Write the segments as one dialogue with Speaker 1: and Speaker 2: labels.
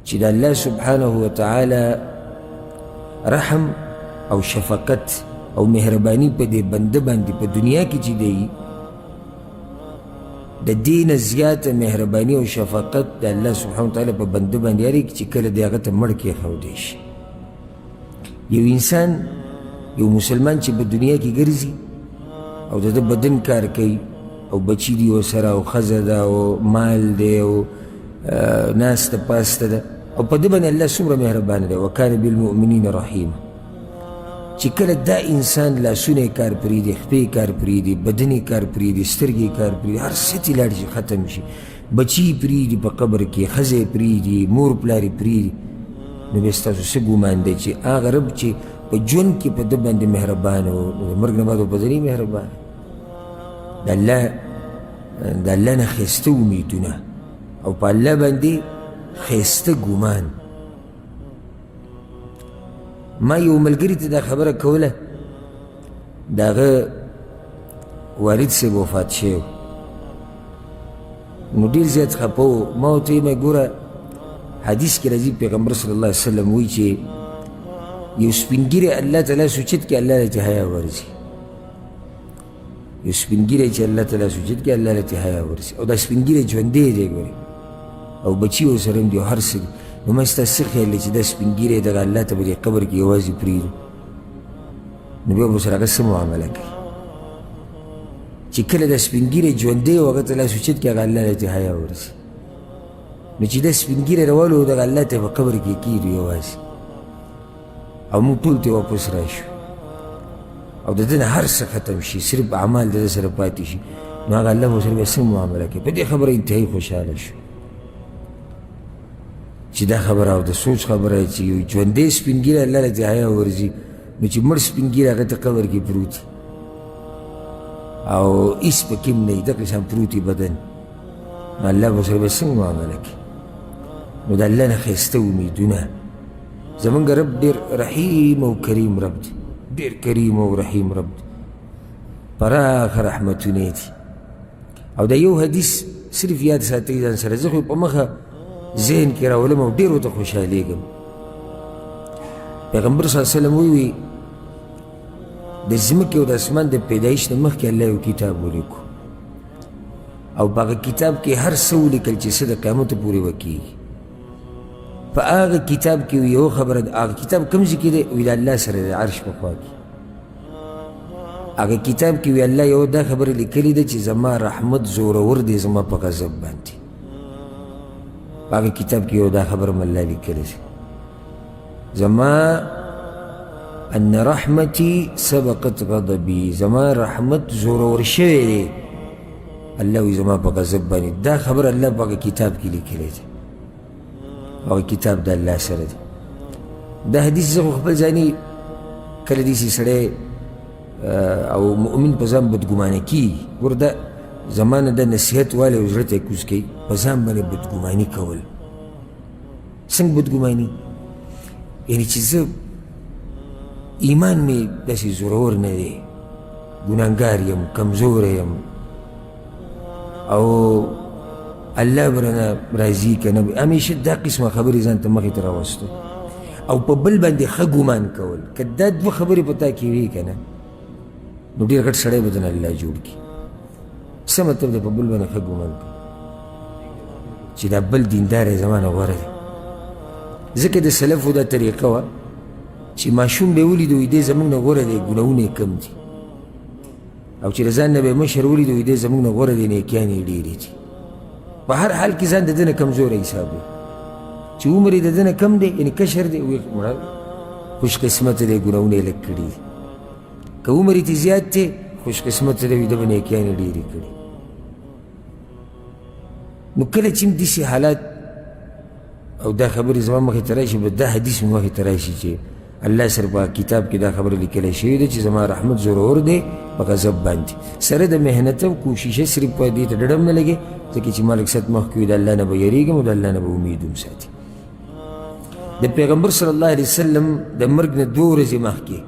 Speaker 1: چې د الله سبحانه وتعالی رحم او شفقت او مهرباني په دې بنده باندې په دنیا کې چې دی، د دې نه زیاته مهرباني او شفقت د الله سبحانه وتعالی په بنده باندې هرې چې کله دی هغه ته مړ کېښودی شي. یو انسان، یو مسلمان چې په دنیا کې ګرځي او د ده بدن کار کوي او بچي دي ورسره او ښځه ده او مال دی او ناسته پاسته ده، او په ده باندې الله څومره مهربانه دی، وکان بالمؤمنین رحیم. چې کله دا انسان لاسونه یې کار پرېږدي، خپې یې کار پرېږدي، بدن یې کار پرېږدي، سترګې یې کار پرېږدي، هر څه ترې لاړ شي، ختم شي، بچي یې پرېږدي په قبر کې، ښځه یې پرېږدي، مور پلار یې پرېږدي، نو بیا ستاسو څه ګمان دی چې هغه رب چې په ژوند کې په ده باندې مهربان و، نو د مرګ نه بعد به په ده نه مهربان؟ د الله نه ښایسته امیدونه او په الله باندې ښایسته ګمان. ما یو ملګري ته دا خبره کوله، د هغه والد صاحب وفات شوی، نو ډېر زیات خفه و. ما ورته ویل، ګوره حدیث کې راځي پیغمبر صلی الله علیه وسلم وایي چې یو سپین ږیری الله ته لاس اوچت کړي، الله له ترې حیا ورځي. یو سپین ږیری چې الله ته لاس اوچت کړي، الله له ترې حیا ورځي. او دا سپین ږیری ژوندی دی ګورې، او بچي ورسره هم دي او هر څه دي. نو ما ستا څه خیال دی چې دا سپین ږیری دغه الله ته په دې قبر کې یوازې پرېږدو، نو بیا به ورسره هغه څه معامله کوي؟ چې کله دا سپین ږیری ژوندی او هغه ته لاس اوچت کړي، هغه الله له ترې حیا ورځي. نو چې دا سپین ږیری راولو، دغه الله ته په قبر کې کېږدو یوازې، او موږ ټول ته واپس راشو او د ده نه هر څه ختم شي، صرف اعمال د ده سره پاتې شي، نو هغه الله ورسره بیا څنګه معامله کوي؟ په دې خبره انتهایي خوشحاله شو چې دا خبره او د سوچ خبره چې یو ژوندی سپین ږیری الله له حیا ورځي، نو چې مړ سپین ږیری هغه ته قبر کې پروت او هېڅ پکې هم نه وي، دغه شان پروت وي بدن، نو الله به ورسره بیا څنګه معامله کوي؟ نو د الله نه ښایسته امیدونه. زمونږ رب ډېر رحیم او کریم رب دی، ډېر کریم او رحیم رب دی، پراخه رحمتونه یې دي. او دا یو حدیث صرف یاد ساتئ ځان سره، زه خو په مخه ذهن کې راولم او ډېر ورته خوشحالېږم. پیغمبر صلی الله علیه وسلم ووایي د ځمکې او د اسمان د پیدایش نه مخکې الله یو کتاب ولیکو، او په هغه کتاب کې هر څه ولیکل چې څه د قیامت پورې به کېږي. په هغه کتاب کې یو خبره ده، هغه کتاب کوم ځای کې دی؟ وایي د الله سره دی، عرش په خوا کې. هغه کتاب کې وی الله یو دا خبره لیکلې ده چې زما رحمت زورور دی زما په غضب باندې. په هغه کتاب کې یو دا خبره هم الله لیکلې ده، زما ان رحمتي سبقت غضبي، زما رحمت زورور شوی دی. الله وی زما په غضب باندې. دا خبره الله په هغه کتاب کې لیکلې ده، هغه کتاب د الله سره دی. دا حدیث زه خو خپل ځاني کله داسې سړی او مؤمن په ځان بدګمانه کېږي، ګوره دا زما نه دا نصیحت والی او زړه ته یې کوز کوي، په ځان باندې بدګماني کول. څنګه بدګماني؟ یعنې چې زه ایمان مې داسې زورور نه دی، ګناهګار یم، کمزوری یم، او الله به رانه راضي که نه، همیشه دا قسمه خبرې ځان ته مخې ته راوستو او په بل باندې ښه ګمان کول. که دا دوه خبرې په تا کې وي که نه، نو ډېر غټ سړی به درنه الله جوړ کړي. څه مطلب دی په بل باندې ښه ګمان کوي چې دا بل دیندار یې زما نه غوره دی؟ ځکه د سلفو دا طریقه وه چې ماشوم به یې ولیدو، وایي دی زموږ نه غوره دی، ګناهونه یې کم دي، او چې د ځان نه به یې مشر ولیدو، وایي دی زموږ نه غوره دی، نیکیانې یې ډېرې دي. په هر حال کې ځان د ده نه کمزوری حسابوي، چې عمر یې د ده نه کم دی، یعنې کشر دی، وایي مړه خوش قسمته دی، ګناهونه یې لږ کړي دي. که عمر یې ترې زیات دی، خوش قسمته دی، وایي ده به نیکیانې ډېرې کړي. نو کله چې هم داسې حالات او دا خبرې زما مخې ته راشي، به دا حدیث مې مخې ته راشي چې الله سره په کتاب کې دا خبره لیکلی شوې ده چې زما رحمت زورور دی په غضب باندې، سره د محنت او کوششه صرف په دې ته ډډه هم نه لګې، ځکه چې ما لږ ساعت مخکې وي د الله نه به یېرېږم او د الله نه به امید هم ساتي. د پیغمبر صلی الله علیه وسلم د مرګ نه دوه ورځې مخکې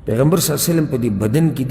Speaker 1: پیغمبر صلی الله علیه وسلم په دې بدن کې